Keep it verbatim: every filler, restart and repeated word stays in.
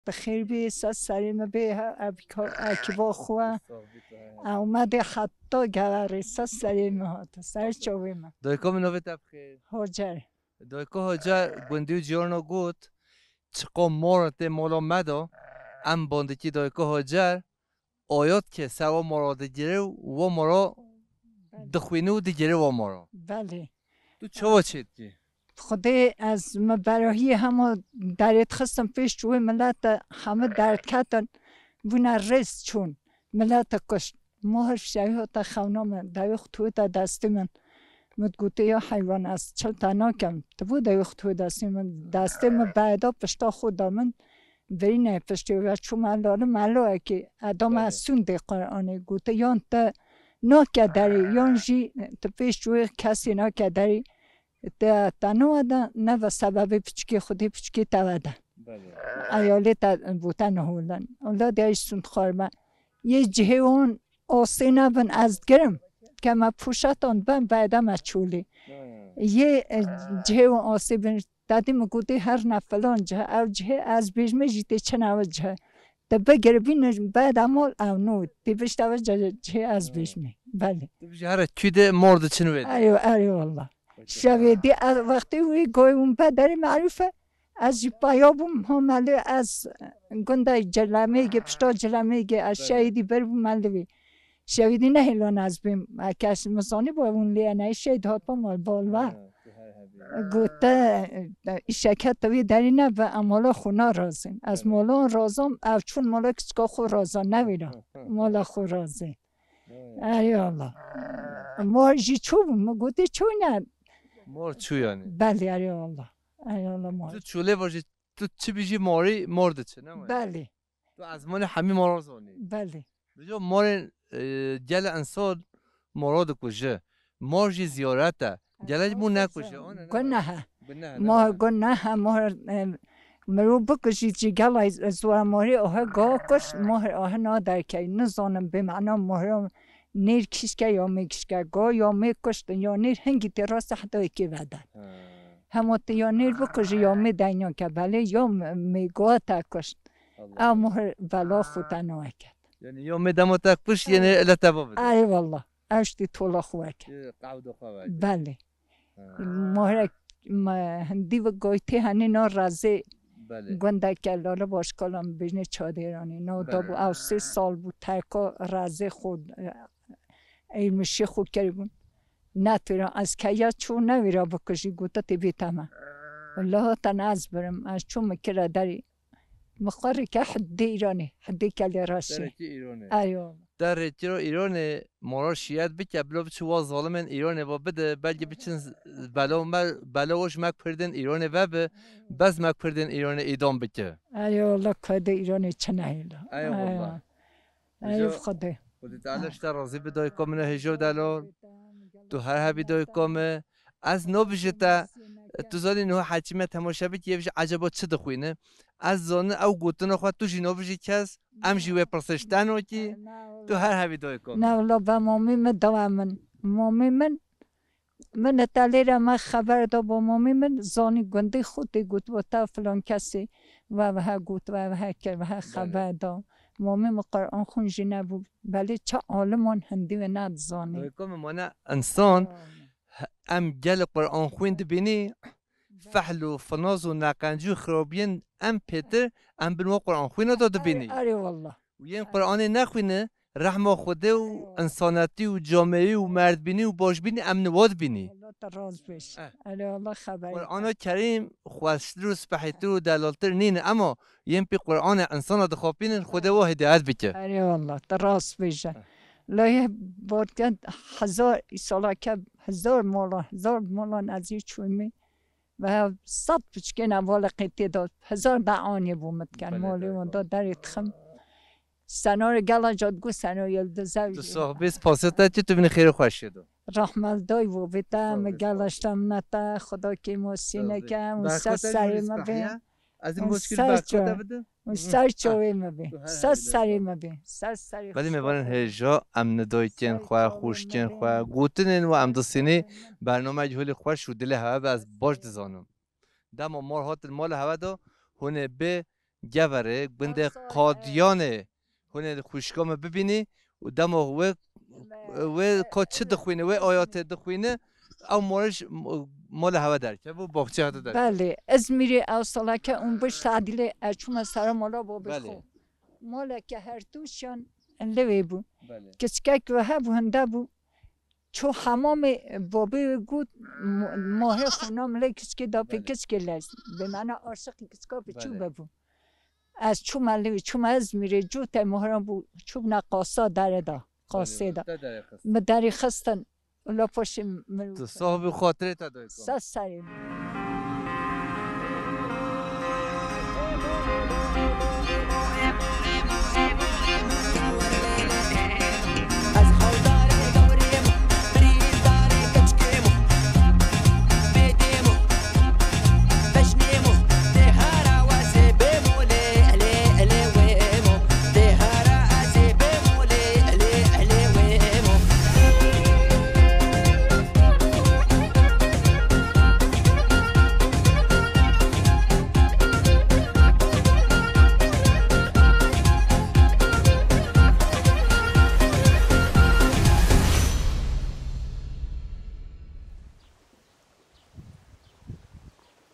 Bi xêr bî, ser serê min bê, ha, ev ka-, ekiba xwe. Ew me dê heta geverê, ser serê min hate, ser çavê min. Dayika min, navê te bi xêr. Hacer. Dayika Hacer gundî û ciyana got, çiqa mor tê mala me de, em bandikî dayika Hacer, ayat ke ser wa mara digire û wa mara Belê. Dixwîne û digire wa mara. Belê. Tu çawa çêdikî? Xwedê ez me berahiyê hema derê dixistim pêş wê milete, hemû derdketin, bûne rêz çûn, milete kuşt. Mohr şevî hate xewna min, dewê xwe tû da destê min. Min digotê, ya heywan, ez çil te nakem. Tu bû dewê xwe tû destê min. Destê min beda pişta xwe da min. Birîne piştê ve çûme lali melawekê. Eda me Belê. Sûndê Qur'anê. Gote, yan te nake derê, yan jî tu pêş wê kesê nake derê. Te, te ne wede, ne ve sebebê piçikê xwedê piçikê te wede. Belê. Eyalê te bû te neholin. Ola de jî sûnd xwarme. Yê cihê wan asê nebin ez digirim. Ke me pûşetan ben vede me çûlê. Ha. Yê, e, cihê wan asê bin. Te dî min gotî her ne filan cih, ew cihê ez bêjme jî tê çi nava cih. Te bigiribîne beda mal ew nû. Tê bişta ve ce-, cihê ez Ha. Bêjme. Belê. Tu bijî here kû de mor diçin wê de. Erê, erê wallah. Peki. Şevê dî ez wextê wî goy hûn be derê merûfe. Ez jî paya bûm, ha melê ez gunda Cilemêgê, pişta Cilemêgê, ez Belê. Şehîdî bir bûm melivî. Şevî dî nehêlan ez bêm. Kes min zanî bo hûn lê ne şehîd hat pa mal bal ve. Ha, tu her hebî. Gote, e, îşeke tevî derî ne ve em mala xwe narazin. Ez Evet. Mala razam, ev çûn mala kiçika xwe raza nevîra. Hı, hı, hı. Mala xwe razê. Evet. Erê Allah. Mor jî çû bû, min gotî çû ne. Mor çû yani. Belê, erê Allah. Erê Allah mor. Tu çûlê vajî, tu çi bijî morî, mor diçe, ne mi? Belê. Tu ezmanê hemî mora zanî. Belê. Bijo morên, e, gele insan mora dikuje. Mor jî ziyaret e. Gelek bû nekuje, o ne, ne? Guneh e. Guneh e, ne Mor var? Guneh e, mor, e, mirov bikujî jî gela zora morê ohe ga kuşt, mor ohe na derkey. Nizanim bê mena mora nêr kişke ya mê kişke. Ga ya mê kuşt, ya nêr hingî tê rastî heta yekê vede. Ha. Hema tu ya nêr bikujî ya mê denya ke belê ya mê ga te kuşt. Allah Ew Allah. Mohr bela xwe te nake. Yani ya mê dema te kuşt, yani ele te bavide. Ay wallah. Ew jî tola xwe veke. Yê qewda xwe veke. Belê. Ha. Mohrek me hindî ve goytê henî no razê Belê. Gundeke Lale Başkalan bêjnê Çadêranê. No da bû Belê. Ew sê sal bû terka razê xwe, e, eymîşê xwe kiribûn. Netira ez keya çû newîra bikujî, gote tê bê te me. Laha te ne ez birim, ez çû min kira derî. Mixwareke hidê Îranê, hidê kelê reşê. Derekî Îranê. Eyo. Te rêkiro Îranê mora şiyet bike, bila biçi wa zalimên Îranê va bide, belkî biçin z-, belo me, belo ji me Kurdên Îranê ve bi, bes me Kurdên Îranê îdam bike. Eyo, la Kurdê Îranê çi nehêla. Eyo, Eyo. Wallah. Eyo, Xwedê. Xwedê Teala ji te razî bi dayika min e hêja û delal. Tu her hebî dayika min. Ez nabijî te, tu zanî niha heçî me temaşe bikî, yê bijî eceba çi dixwîne? Ez zanin ew gotina xwe tu jî nabijî kes, em jî wê pirsê ji te nakî, tu her hebî dayika min. Ne wala be mamê min dawa min. Mamê min, min heta lêre me xeber da bo mamê min, zanî gundê xwe tê got, bo te filan kesê ve vehe got, ve vehe kir, vehe Belê. Xeber da. Mamê min Quran xwin jî nebû. Belê çi aliman hindî wê nedizanî. Dayika min, mane insan, Amin. He, em gelê Quran xwîn dibînî, Belê. Fehl û finaz û neqencî û xirabiyên em pêtir, em bin wa Quran xwîna da dibînî. Erê, erê wallah. Û yên Quranê nexwîne, rehma Xwedê û Erê wallah. Însanetî û camêrî û merdbînî û başbînî em niha dibînî. Allah te rast bêj. Eh. Erê wallah xeber. Qurana Kerîm xweştir û spehîtir û delaltir nîne, ema yên pê Quranê însana dixapînin, Xwedê wa hidayet bike. Erê wallah, te rast bêje. Eh. Layê borke hezar, îsalake hezar mola, hezar molan ez yê çûmî. Ve sed piçkên evaleqê tê de hezar da anî bû min diken. Belê, Molê belê, wan da belê. Derê dixim. Senarê gela ca digot seno yildize Tu jî. Sohbê spasê te çi tu binî xêrê xweşiyê de. Rahmet day bû vê te, Sağ ol, mi sağ ol. Gela işte minete, Xuda kêmo Sağ ol. Sîneke, û Berxwe ser te serê jî me bê. Spehîye. Ez û û muşkil ser berxwe ço-, te bidim. Û ser çovê me bê. Tu her Ser herî serê dayka. Me bê. Ser serê Belê Xuda mêvanên bê. Hêja, em ni dayikên Ser xwe, çovê xwişkên me xwe, bê. Gotinên we em disînî, bernameyek holê xweş û dilê hewe be ez baş dizanim. Dema mar hatin mala hewe de, hûn ê bê Geverê, gundê Qadiyanê, hûn ê li xwişka me bibînî û dema wê, wê ka çi dixwîne, wê ayatê dixwîne, ew malê ji malê hewe derkeve û baxçê hewe derkeve. Belê, Izmîrê ew saleke û bişt tadîlê ez çûme sera mala babê Belê. xwe. Maleke her tûşan li wê bû. Belê. Kiçkek we hebû, hinde bû. Çû hemamê babê wê got, mo-, mahê xwe nam lê kiçkê da pê Belê. kiçkê lez. Bi mena aşiqî kiçka bi çû Belê. bibû. Ez çûme li wê, çûme Izmîrê, cû te mohran bû, çûbne qasa dere da, qasê da. Te derê xist. Min derê xistin, ula paşê min Tu sahibî xatirê te dayika. Sed serê.